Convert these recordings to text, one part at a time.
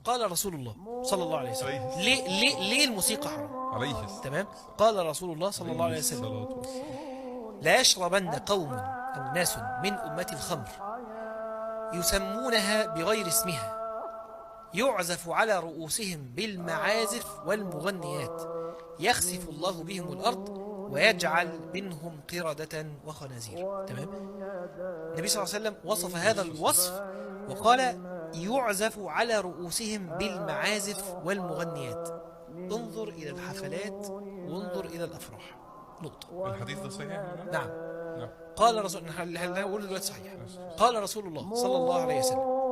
قال رسول الله صلى الله عليه وسلم. عليه ليه الموسيقى حرام؟ عليه الصلاة. تمام. قال رسول الله صلى الله عليه وسلم: الصلاة والسلام. لا يشربن قوم أو ناس من أمتي الخمر يسمونها بغير اسمها، يعزف على رؤوسهم بالمعازف والمغنيات، يخسف الله بهم الأرض ويجعل منهم قردة وخنازير. تمام. النبي صلى الله عليه وسلم وصف هذا الوصف وقال: يعزف على رؤوسهم بالمعازف والمغنيات. انظر إلى الحفلات وانظر إلى الأفراح. نقطة. الحديث ده صحيح يا مولانا؟ نعم. نعم. قال رسول، اللي هقوله دلوقتي صحيح. قال رسول الله صلى الله عليه وسلم: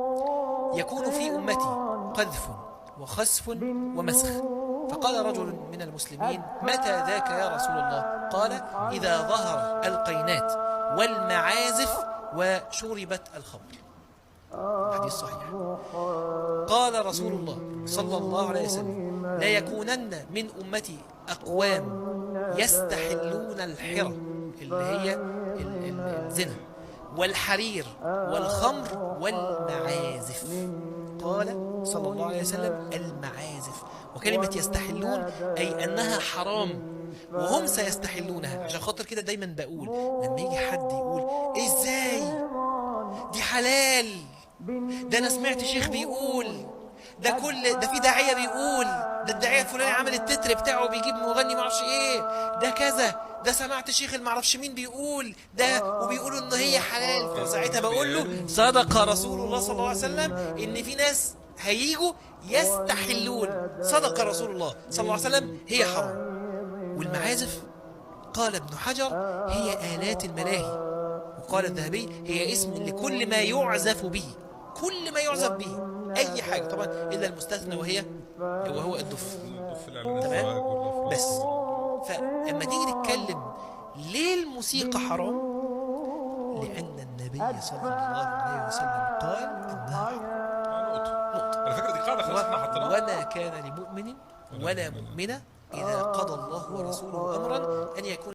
يكون في أمتي قذف وخسف ومسخ. فقال رجل من المسلمين: متى ذاك يا رسول الله؟ قال: إذا ظهر القينات والمعازف وشربت الخمر. الحديث صحيح. قال رسول الله صلى الله عليه وسلم: لا يكونن من أمتي أقوام يستحلون الحرى، اللي هي الزنا، والحرير والخمر والمعازف. قال صلى الله عليه وسلم: المعازف. وكلمة يستحلون أي أنها حرام وهم سيستحلونها. عشان خاطر كده دايما بقول لما يجي حد يقول إزاي دي حلال، ده أنا سمعت شيخ بيقول، ده كل ده في داعية بيقول، ده الداعية الفلاني عمل التتر بتاعه بيجيب مغني معرفش ايه، ده كذا، ده سمعت شيخ المعرفش مين بيقول ده وبيقولوا ان هي حلال. فساعتها بقول له صدق رسول الله صلى الله عليه وسلم ان في ناس هيجوا يستحلون. صدق رسول الله صلى الله عليه وسلم، هي حرام. والمعازف قال ابن حجر هي آلات الملاهي، وقال الذهبي هي اسم لكل ما يعزف به، كل ما يعزف به أي حاجة طبعا إلا المستثنى وهو الدف. الدف الإعلان. تمام. الزواج والأفراح. بس فلما تيجي نتكلم ليه الموسيقى حرام، لأن النبي صلى الله عليه وسلم قال إنها حرام. نقطة. نقطة. على فكرة دي قاعدة خلاص احنا حطيناها. وما كان لمؤمن ولا مؤمنة إذا قضى الله ورسوله أمرا أن يكون